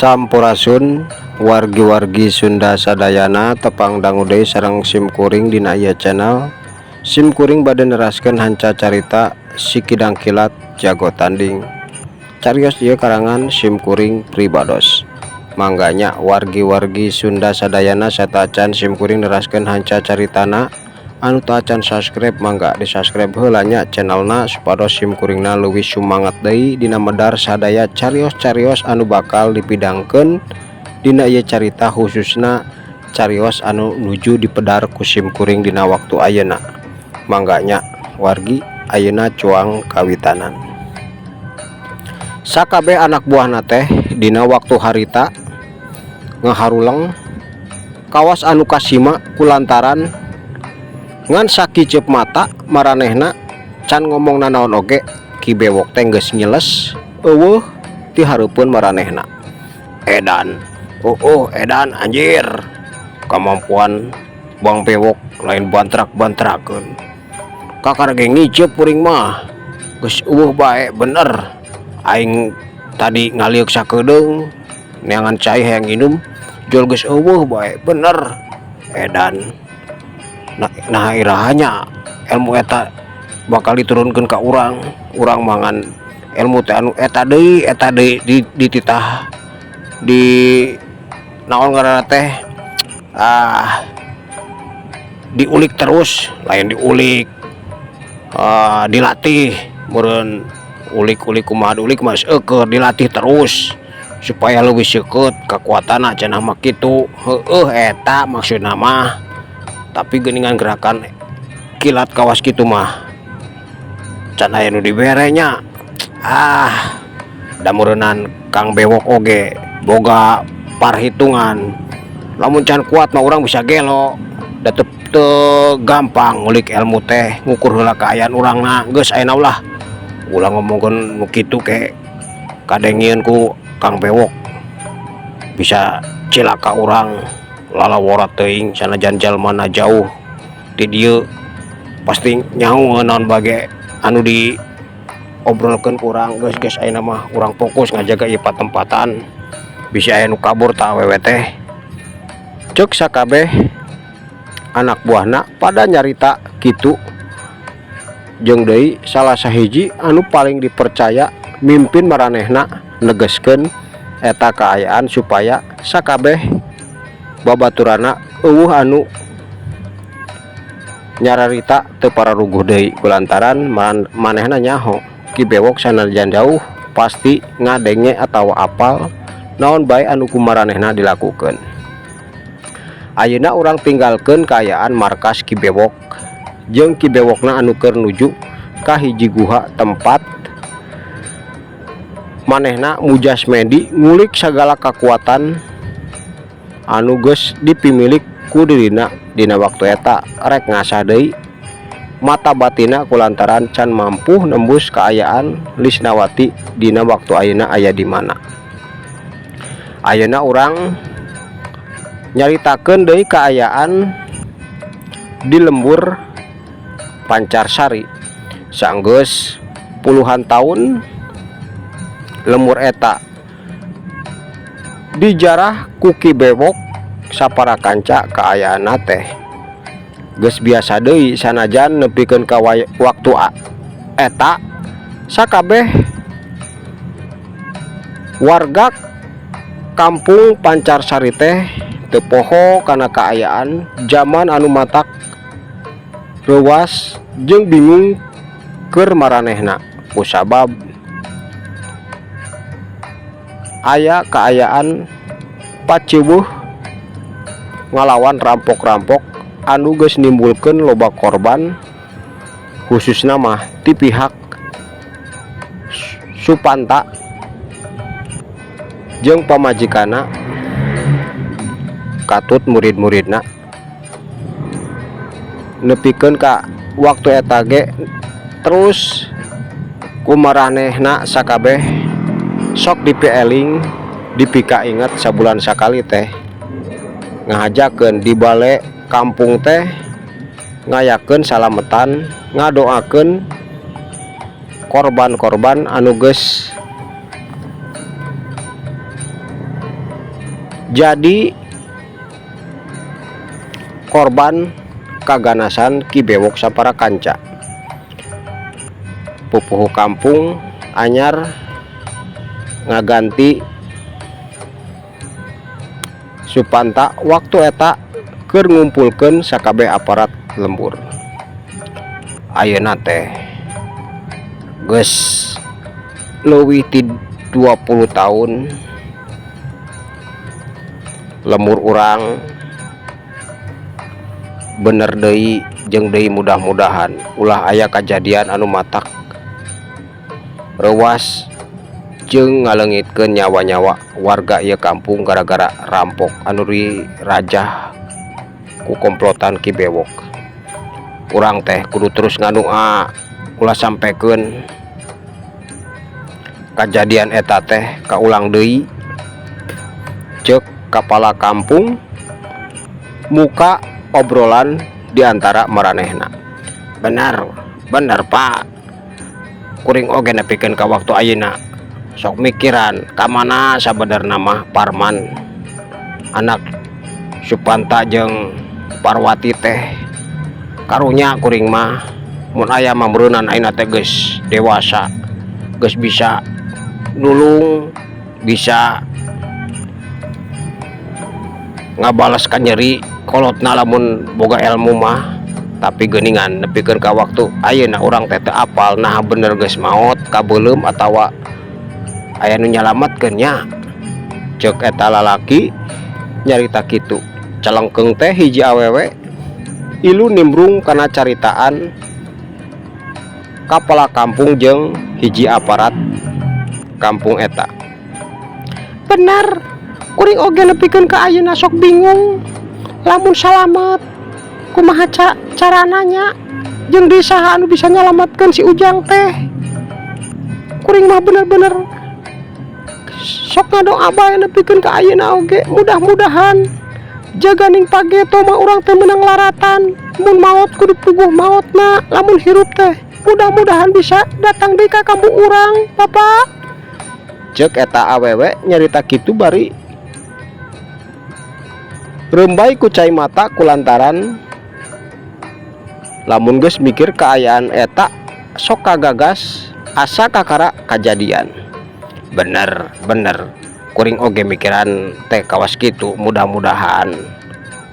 Sampurasun wargi-wargi Sunda sadayana, tepang dangu deui sareng sim kuring dina ieu channel. Sim kuring bade neraskeun hanca carita Si Kidang Kilat Jago Tanding. Carios ieu karangan sim kuring pribados. Mangga nya, wargi-wargi Sunda sadayana, sateuacan sim kuring neraskeun hanca caritana, anu teu acan subscribe mangga di subscribe heula nya channelna, supados sim kuringna leuwih sumangat deui dina medar sadaya carios-carios anu bakal dipidangkeun dina ieu carita, khususna carios anu nuju dipedar ku sim kuring dina waktu ayeuna. Mangga nya, wargi, ayeuna cuang kawitanan. Sakabeh anak buahna teh dina waktu harita ngaharuleng kawas anu kasima kulantaran ngan sakiceup mata maranehna can ngomong nanaon oge, Ki Bewok teh geus nyeles euweuh ti hareupeun maranehna. Edan, oh edan, anjir, kemampuan Bang Bewok lain bantrak-bantrakeun. Kakara ge ngiceup kuring mah geus euweuh bae. Bener, aing tadi ngaliuk sakedeung neangan cai hayang nginum, jol geus euweuh bae. Bener, edan. Nah, iraha nya ilmu eta bakal diturunkeun ka urang? Urang mangan ilmu teh anu eta deui, eta deui, di dititah di naon ngaranna teh, ah, diulik terus, lain diulik, dilatih meureun. Ulik-ulik kumaha, diulik mah seueur, dilatih terus supaya leuwih seukeut kekuatanna cenah mah kitu. Heueuh, eta maksudna mah, tapi geuningan gerakan kilat kawas kitu mah can aya nu dibere nya. Ah, da meureunan Kang Bewok oge boga parhitungan, lamun can kuat mah urang bisa gelo, da teu teu gampang ngulik ilmu teh, ngukur heula kaayaan urangna. Geus, ayeuna ulah ulah ngomongkeun nu kitu, ke kadengieun ku Kang Bewok bisa cilaka urang, lalawora teuing. Sanajan jalmana jauh ti dieu pasti nyaho naon bage anu di obrolkeun ku urang. Geus, geus, ayeuna mah urang fokus ngajaga ieu patempatan, bisi aya nu kabur tah awewe teh, ceuk sakabeh anak buahna pada nyarita kitu. Jeung deui salah sahiji anu paling dipercaya mimpin maranehna negeskeun eta kaayaan supaya sakabeh babaturana euweuh anu nyararita teu pararuguh deui, kulantaran manehna nyaho Ki Bewok sanajan jauh pasti ngadenge atawa apal naon bae anu ku maranehna dilakukeun. Ayeuna urang tinggalkeun kaayaan markas Ki Bewok jeung Ki Bewokna anu keur nuju ka hiji guha tempat manehna mujasmedi ngulik sagala kakuatan anu geus dipimilik ku dirina dina waktu eta, rek ngasah deui mata batina kulantaran can mampu nembus kaayaan Lisnawati dina waktu ayeuna aya di mana. Ayeuna urang nyaritakeun deui kaayaan di lembur Pancarsari. Sanggeus puluhan tahun lembur eta dijarah ku Ki Bewok sapara kanca, kaayaanna teh geus biasa deui, sanajan nepikeun ka waktu eta sakabeh warga kampung Pancarsari teh teu poho kana kaayaan jaman anu matak reuwas jeung bingung keur maranehna kusabab aya kaayaan paciweuh ngalawan rampok-rampok anu geus nimbulkeun loba korban, khususna mah ti pihak Supanta jeung pamajikanna katut murid-muridna. Nepikeun ka waktu eta ge terus ku maranehna sakabeh sok dipieling, dipika inget. Sabulan sakali teh ngahajakeun di bale kampung teh, ngayakeun salametan, ngadoakeun korban-korban anu geus Jadi korban kaganasan Ki Bewok sapara kanca. Pupuhu kampung anyar ngaganti Supanta waktu eta keur ngumpulkeun sakabeh aparat lembur. Ayeuna teh geus leuwih ti 20 tahun lembur urang bener deui jeung deui, mudah-mudahan ulah aya kajadian anu matak reuwas jeung ngaleungitkeun nyawa-nyawa warga ieu kampung gara-gara rampok anu dirajah ku komplotan Ki Bewok. Urang teh kudu terus ngadoa ulah sampekeun kajadian eta teh kaulang deui, ceuk kapala kampung muka obrolan di antara maranehna. Bener, bener, Pak. Kuring oge nepikeun ka waktu ayeuna sok mikiran ka mana sabenerna mah Parman, anak Supanta jeung Parwati teh. Karunya kuring mah, mun aya mah meureunan ayeuna teh geus dewasa, geus bisa nulung, bisa ngabales kanyeri kolotna lamun boga ilmu mah. Tapi geuningan nepikeun ka waktu ayeuna urang teh teu apal naha bener geus maot kabeuleum atawa aya nu nyalametkeun nya, ceuk eta lalaki nyarita kitu. Calengkeung teh hiji awewe ilu nimbrung kana caritaan kapala kampung jeung hiji aparat kampung eta. Bener, kuring oge nepikeun ka ayeuna sok bingung lamun salamet kumaha carana nya, jeung deui saha anu bisa nyalametkeun si Ujang teh. Kuring mah bener-bener sok ngadoa bae nepikeun ka ayeuna oge, mudah-mudahan jaganing pageto mah urang teh meunang laratan. Mun maot kudu puguh maotna, lamun hirup teh mudah-mudahan bisa datang deui ka kampung urang, Bapak, ceuk eta awewe nyarita kitu bari rembay ku cai mata kulantaran lamun geus mikir kaayaan eta sok kagagas asa kakara kajadian. Bener, bener, kuring oge mikiran teh kawas kitu. Mudah-mudahan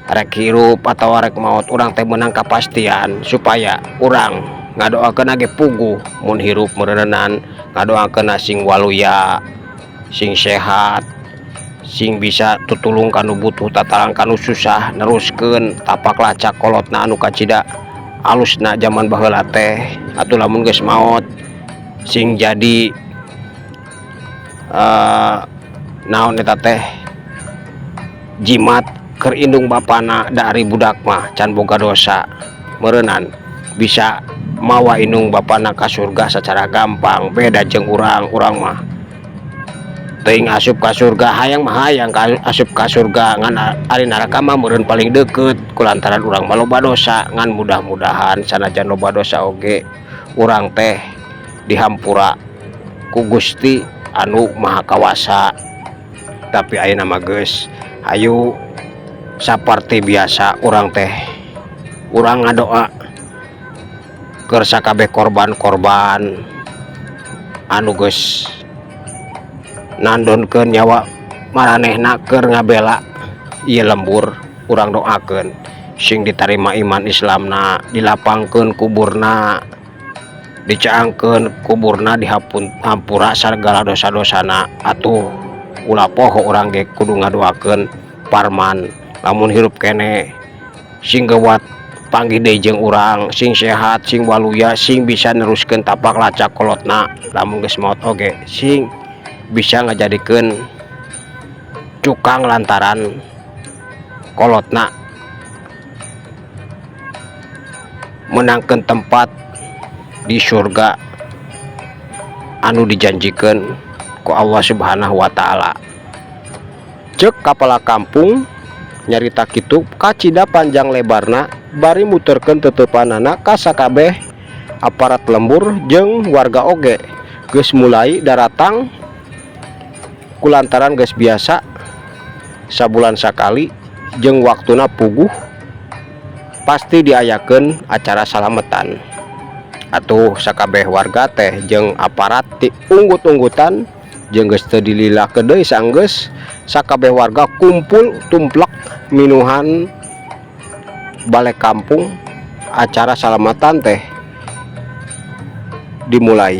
rek hirup atau rek maot urang teh meunang kapastian supaya urang ngadoakeun ge puguh. Mun hirup meureunan ngadoakeun sing waluya, sing sehat, sing bisa tutulung kanu butuh, tatalang kanu susah, neruskeun tapak lacak kolotna anu kacida alusna zaman baheula teh. Atuh lamun geus maot sing jadi naon eta teh, jimat keur indung bapana, da ari budak mah can boga dosa meureunan, bisa mawa indung bapana ka surga secara gampang. Beda jeung urang, urang mah teuing asup ka surga. Hayang mah hayang ka asup ka surga, ngan ari neraka mah meureun paling deukeut kulantaran urang mah loba dosa. Ngan mudah-mudahan sanajan loba dosa oge urang teh dihampura ku Gusti anu Maha Kawasa. Tapi ayeuna mah geus, hayu saparti biasa urang teh urang ngadoa keur sakabeh korban-korban anu geus nandonkeun nyawa maranehna keur ngabela ieu lembur. Urang doakeun sing ditarima iman Islamna, dilapangkeun kuburna, dicaangkeun kuburna, dihapun hampura sagala dosa-dosana. Atuh ulah poho, urang ge kudu ngadoakeun Parman lamun hirup keneh sing geuwat panggih deui jeung urang, sing sehat, sing waluya, sing bisa neruskeun tapak lacak kolotna. Lamun geus maot oge sing bisa ngajadikeun cukang lantaran kolotna menangkeun tempat di surga anu dijanjikeun ku Allah Subhanahu wa Ta'ala, ceuk kapala kampung nyarita kitu kacida panjang lebarna bari muterkeun teuteupanana ka sakabeh aparat lembur. Jeung warga oge geus mulai daratang kulantaran geus biasa. Sabulan sakali jeung waktuna puguh pasti diayakeun acara salametan. Atuh sakabeh warga teh jeung aparat ti unggut-unggutan jeung geus teu dililakeun deui sanggeus sakabeh warga kumpul tumplek minuhan bale kampung acara salamatan teh dimulai.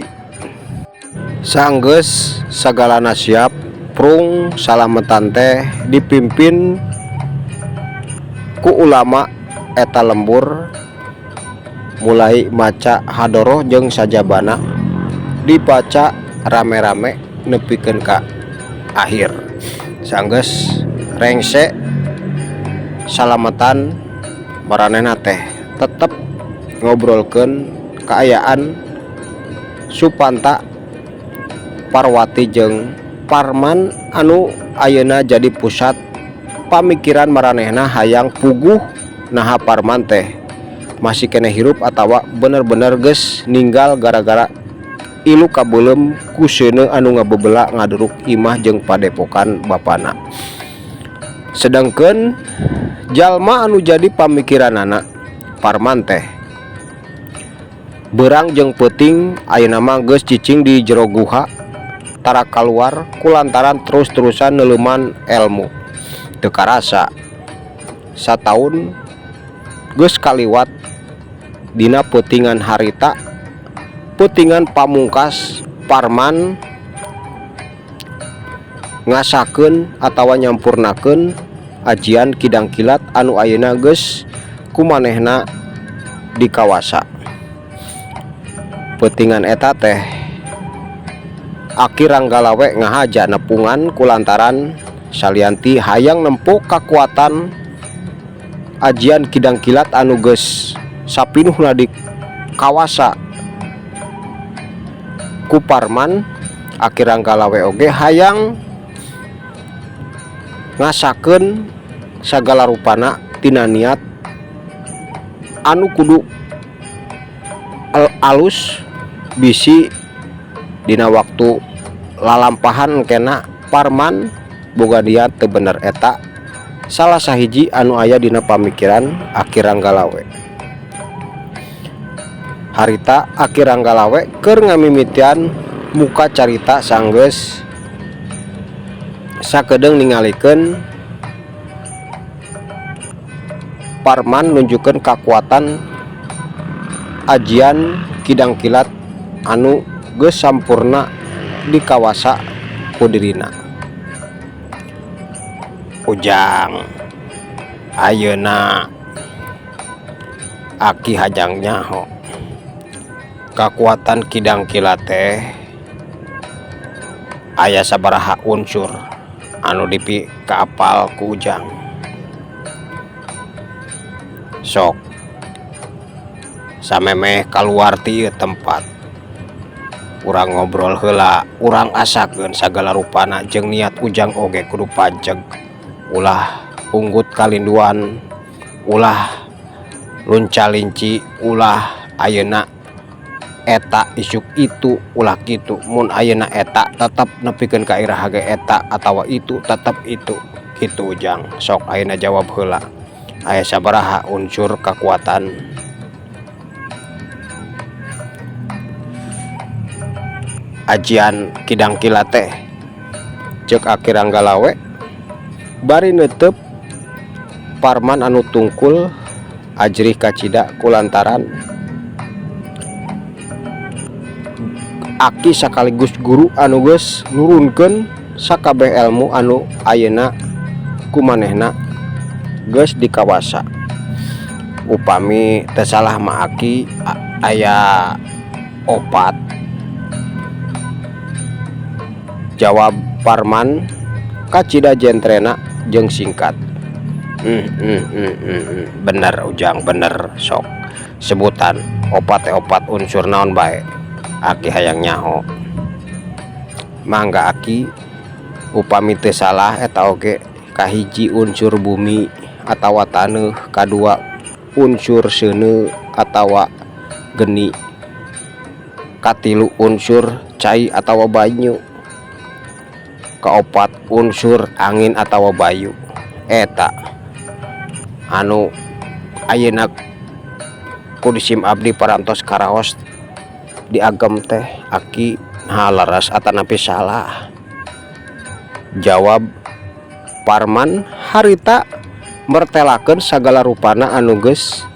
Sanggeus sagalana siap prung salametan teh dipimpin ku ulama eta lembur mulai maca hadoroh jeung sajabana dibaca rame-rame nepikeun ka akhir. Sanggeus rengse salametan maranehna teh tetep ngobrolkeun kaayaan Supanta Parwati jeung Parman anu ayeuna jadi pusat pamikiran maranehna hayang puguh naha Parman teh masih keneh hirup atawa bener-bener geus ninggal gara-gara ilu kabeuleum ku seuneu anu ngabebela ngaduruk imah jeung padepokan bapana. Sedengkeun jalma anu jadi pamikiranana Parman teh beurang jeung peuting ayeuna mah geus cicing di jero guha tara kaluar kulantaran terus-terusan neuleuman elmu. Teu karasa sataun geus kaliwat dina peutingan harita peutingan pamungkas Parman ngasakeun atawa nyampurnakeun ajian kidang kilat anu ayeuna geus kumanehna dikawasa. Peutingan eta teh Aki Ranggalawe ngahaja nepungan kulantaran salianti hayang nempo kakuatan ajian kidang kilat anu geus sapinuhna dikawasa ku Parman. Aki Ranggalawe oge hayang ngasakeun sagala rupana tina niat anu kudu alus bisi dina waktu lalampahan kena Parman boga niat teu bener eta salah sahiji anu aya dina pamikiran Aki Ranggalawe. Harita Aki Ranggalawe keur ngamimitian muka carita sanggeus sakedeung ningalikeun Parman nunjukkeun kakuatan ajian kidang kilat anu geus sampurna dikawasa ku dirina. Ujang ayeuna Aki hajang nyaho kakuatan kidang kilat teh aya sabaraha unsur anu dipikaapal ku Ujang. Sok samemeh kaluar ti ieu tempat urang ngobrol heula urang asakeun sagala rupana jeung niat Ujang oge kudu panceg ulah unggut kalinduan ulah lunca-linci ulah ayeuna eta isuk itu ulah kitu mun ayeuna eta tetep nepikeun ka iraha ge eta atawa itu tetep itu kitu Ujang. Sok ayeuna jawab heula aya sabaraha unsur kakuatan ajian kidang kilat teh. Ceuk Aki Ranggalawe bari neuteup Parman anu tungkul ajrih kacida kulantaran aki sakaligus guru anu geus nurunkeun sakabeh elmu anu ayeuna kumanehna geus dikawasa. Upami teu salah mah aki aya opat. Jawab Parman kacida jentrena jeung singkat. Bener Ujang bener sok sebutan opat teh opat unsur naon bae. Aki hayang nyaho. Mangga Aki upami teu salah eta oge kahiji unsur bumi atawa taneuh, kadua unsur seuneu atawa geni, katilu unsur cai atawa banyu, Kaopat unsur angin atawa bayu eta anu ayeuna ku disim abdi parantos karaos diagem teh, Aki. Nah, leres atanapi salah? Jawab Parman harita mertelakeun sagala rupana anu geus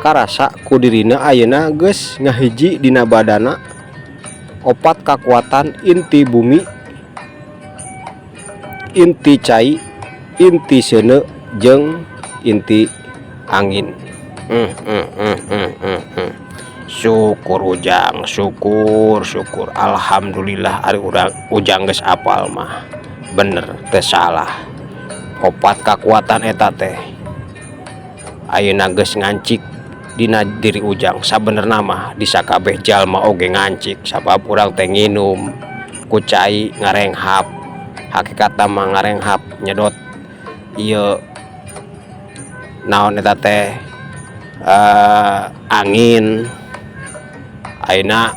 karasa ku dirina ayeuna geus ngahiji dina badana opat kakuatan: inti bumi, inti cai, inti seuneu, jeung inti angin. Syukur Ujang, syukur, syukur, alhamdulillah. Ari urang Ujang geus apal mah bener teu salah. Opat kakuatan eta teh ayeuna geus ngancik dina diri Ujang. Sabenerna mah di sakabeh jalma oge ngancik, sabab urang teh nginum ku cai ngarenghap, hakikatna mah ngarenghap nyedot ieu naon eta teh, angin. Ayeuna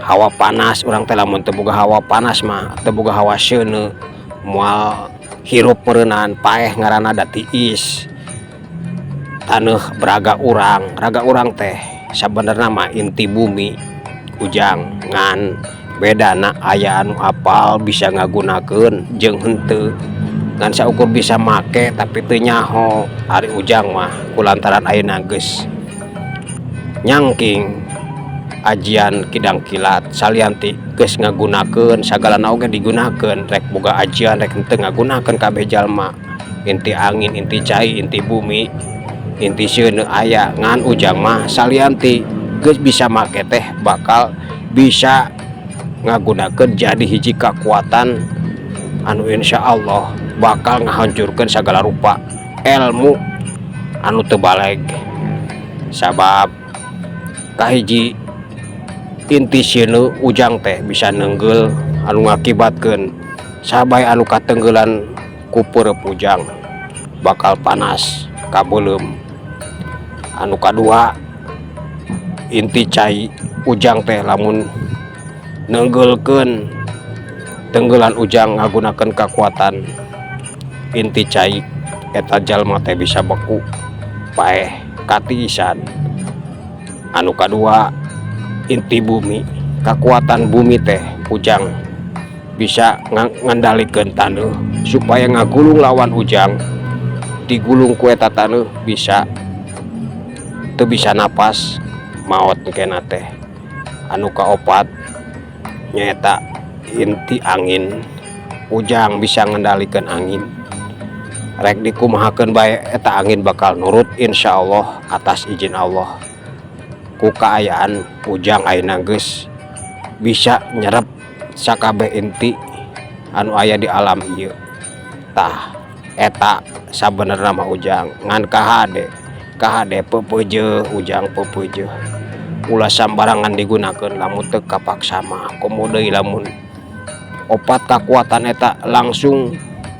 hawa panas, urang teh lamun teu boga hawa panas mah, teu boga hawa seuneu, moal hirup meureunan, paeh ngaranna da tiis. Taneuh raga urang, raga urang teh sabenerna mah inti bumi, Ujang. Ngan bedana aya anu apal bisa ngagunakeun jeung henteu, ngan saukur bisa make tapi teu nyaho. Ari Ujang mah kulantaran ayeuna geus nyangking ajian kidang kilat, salian ti geus ngagunakeun, sagalana oge digunakeun, rek boga ajian rek henteu ngagunakeun kabeh jalma. Inti angin, inti cai, inti bumi, inti seuneu aya. Ngan Ujang mah salian ti geus bisa make teh bakal bisa ngagunakeun jadi hiji kakuatan anu insya Allah bakal ngahancurkeun sagala rupa ilmu anu teu baleg. Sabab kahiji, inti seuneu, Ujang teh bisa neunggeul anu ngakibatkeun saha bae anu katenggeulan ku peureub Ujang bakal panas kabeuleum. Anu kadua, inti cai, Ujang teh lamun neunggeulkeun tenggelan Ujang ngagunakeun kakuatan inti cai, eta jalma teh bisa beku, paeh katiisan. Anu kadua, inti bumi, kakuatan bumi teh Ujang bisa ngendalikeun taneuh supaya ngagulung lawan Ujang, digulung ku eta taneuh bisa teu bisa napas, maot engkena teh. Anu kaopat nyaeta inti angin, Ujang bisa ngendalikeun angin, rek dikumahakeun bae eta angin bakal nurut, insya Allah atas izin Allah, ku kaayaan Ujang ayeuna geus bisa nyerep sakabeh inti anu aya di alam ieu. Tah, eta sabenerna mah, Ujang. Ngan kahade, kahade peupeujeuh, Ujang, peupeujeuh, ulah sambarangan digunakeun lamun teu kapaksa mah. Komo deui lamun opat kakuatan eta langsung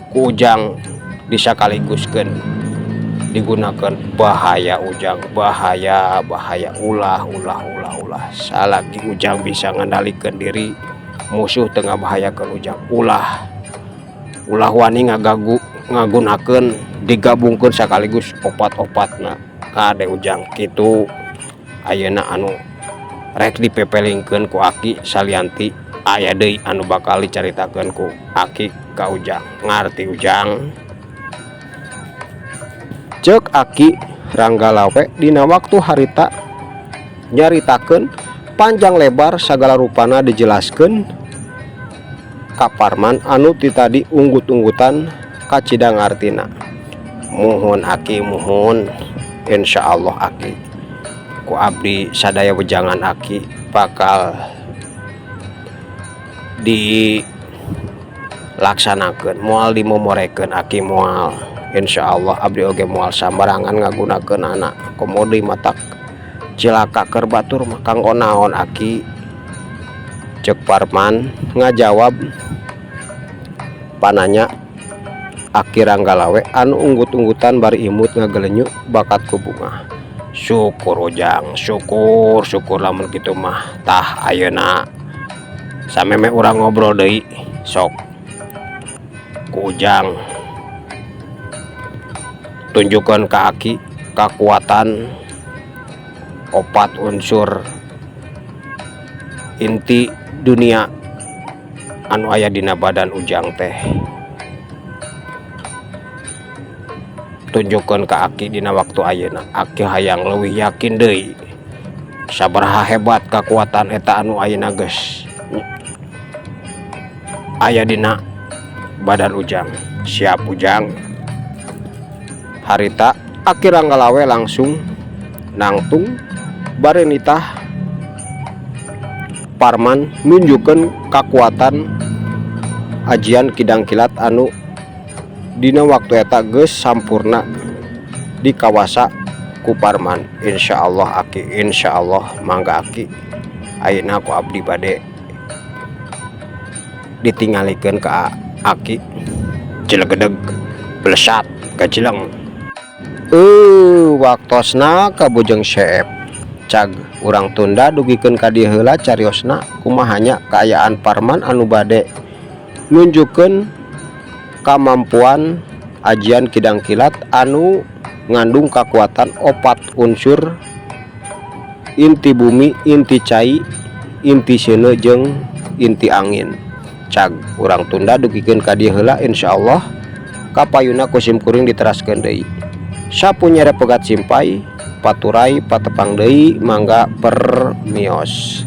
ku Ujang disakaliguskeun digunakeun, bahaya, Ujang, bahaya, bahaya. Ulah, ulah, ulah, ulah. Salagi Ujang bisa ngendalikeun diri, musuh teu ngabahayakeun Ujang, ulah, ulah wani ngagagu ngagunakeun digabungkeun sakaligus opat-opatna. Kade, Ujang, kitu ayeuna anu rek dipepelingkeun ku Aki. Salian ti aya deui anu bakal dicaritakeun ku Aki ka Ujang. Ngarti, Ujang? Ceuk Aki Ranggalawe dina waktu harita nyaritakeun panjang lebar, sagala rupana dijelaskeun ka Parman anu ti tadi unggut-unggutan kacida ngartina. Muhun, Aki, muhun. Insya Allah, Aki, ku abdi sadaya wejangan Aki bakal dilaksanakeun, moal dimomorekeun, Aki, moal. Insya Allah abdi oge moal sambarangan ngagunakeunana, komo deui matak cilaka keur batur mah kanggo naon, Aki? Ceuk Parman ngajawab pananya Aki Ranggalawe anu unggut-unggutan bari imut ngagelenyu bakat ku bungah. Syukur, Ujang, syukur, syukur lamun kitu mah. Tah, ayeuna Samemeh urang ngobrol deui, sok ku Ujang tunjukkeun ka Aki kakuatan opat unsur inti dunia anu aya dina badan Ujang teh. Tunjukkeun ka Aki dina waktu ayeuna. Aki hayang leuwih yakin deui sabaraha hebat kakuatan eta anu ayeuna geus aya dina badan Ujang. Siap, Ujang. Harita Aki Ranggalawe langsung nangtung bari nitah Parman nunjukkeun kakuatan ajian kidang kilat anu dina waktu eta geus sampurna dikawasa ku Parman. Insyaallah, Aki, insyaallah. Mangga, Aki, ayeuna ku abdi bade ditingalikeun ka Aki. Cilegedeg blesat gajleng. Waktosna kabujeng seep. Cag, urang tunda dugikeun ka dieu heula cariosna kumaha nya kaayaan Parman anu bade nunjukkeun kamampuan ajian kidang kilat anu ngandung kakuatan opat unsur inti bumi, inti cai, inti seuneu jeung inti angin. Cag, urang tunda dugikeun ka dieu heula. Insyaallah kapayuna ku sim kuring diteraskeun deui. Sapu nyere pegat simpay paturay patepang deui, mangga permios.